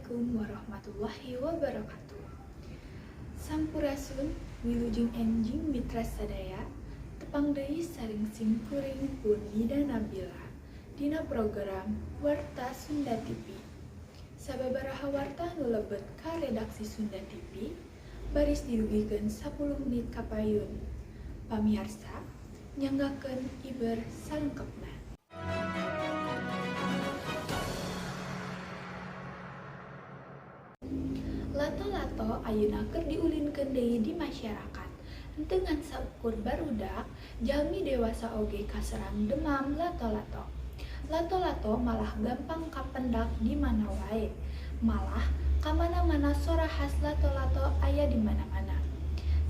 Assalamualaikum warahmatullahi wabarakatuh. Sampurasun, wilujeng enjing mitra sadaya. Tepang deui sareng simkuring pun Nida Nabila dina program Warta Sunda TV. Sababaraha warta nu lebet ka redaksi Sunda TV baris didugikeun 10 menit kapayun. Pamiarsa, nyanggakeun iber salengkepna. Lato-lato ayeuna keur diulinkeun deui di masyarakat. Henteu ngan saukur barudak, jalmi dewasa oge kaserang demam lato-lato. Lato-lato malah gampang kapendak di mana wae. Malah kamana-mana sora khas lato-lato aya di mana-mana.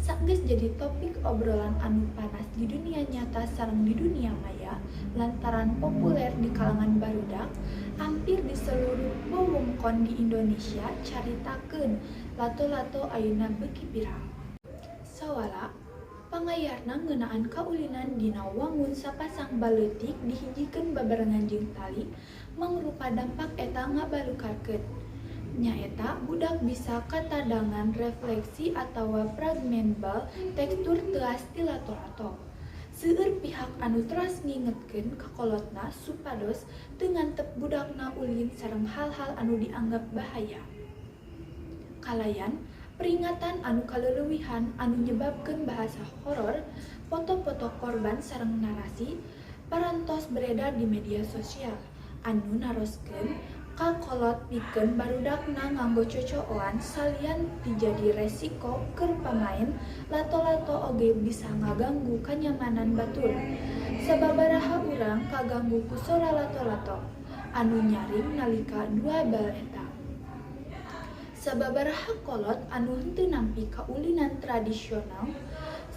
Sageus jadi topik obrolan anu panas di dunia nyata sareng di dunia maya lantaran populer di kalangan barudak, hampir di seluruh wewengkon di Indonesia caritakeun lato-lato ayeuna beuki viral. Sawala, pangayarna ngeunaan kaulinan dina wangun sapasang bal leutik dihijikeun babarengan jeung tali mangrupa dampak eta ngabalukarkeun. Nyaeta budak bisa katadangan refleksi atawa fragmen bal tekstur teuas ti lato-lato. Seueur pihak anu teras ngingetkeun ka kolotna supados teu ngantep budakna ulin sareng hal-hal anu dianggap bahaya. Kalayan, peringatan anu kaleleuwihan anu nyebabkeun bahasa horor, foto-foto korban sareng narasi parantos beredar di media sosial anu naroskeun ka kolot pikeun barudakna nganggo cocooan salian ti jadi resiko keur pamaen lato-lato oge bisa ngaganggu kanyamanan batur. Sababaraha urang kaganggu ku sora lato-lato anu nyaring nalika dua bal eta. Sababaraha kolot anu henteu nampi kaulinan tradisional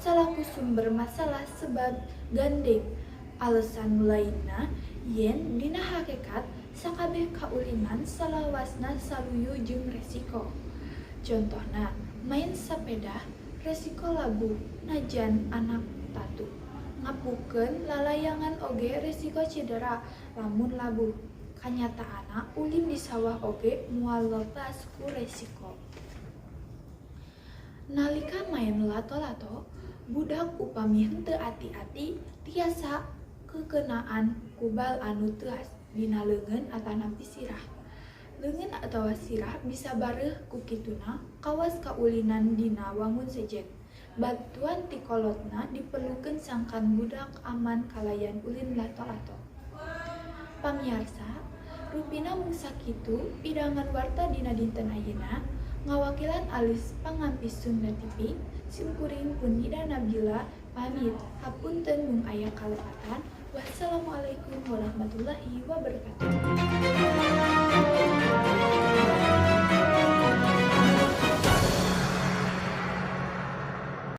salaku sumber masalah sebab gandeng. Alesan nu lainna yen dina hakekat sakabeh kaulinan salawasna saluyu jeung resiko. Contohna, main sapeda resiko labuh najan anak tatu. Ngapukeun lalayangan oge resiko cedera lamun labuh. Kanyataanna ulin di sawah oge moal lepas ku resiko. Nalika maen lato-lato, budak upami henteu ati-ati tiasa kekenaan ku bal anu teuas dina leungeun atanapi sirah. Leungeun atawa sirah bisa bareuh ku kituna kawas kaulinan dina wangun sejen. Bantuan ti kolotna diperlukeun sangkan budak aman kalayan ulin lato-lato. Pamiarsa, rupina mung sakitu pidangan warta dina dinten ayeuna. Ngawakilan alis pangampis Sunda TV, simkuring pun Nida Nabila pamit. Hapunten mung aya kalepatan. Wassalamualaikum warahmatullahi wabarakatuh.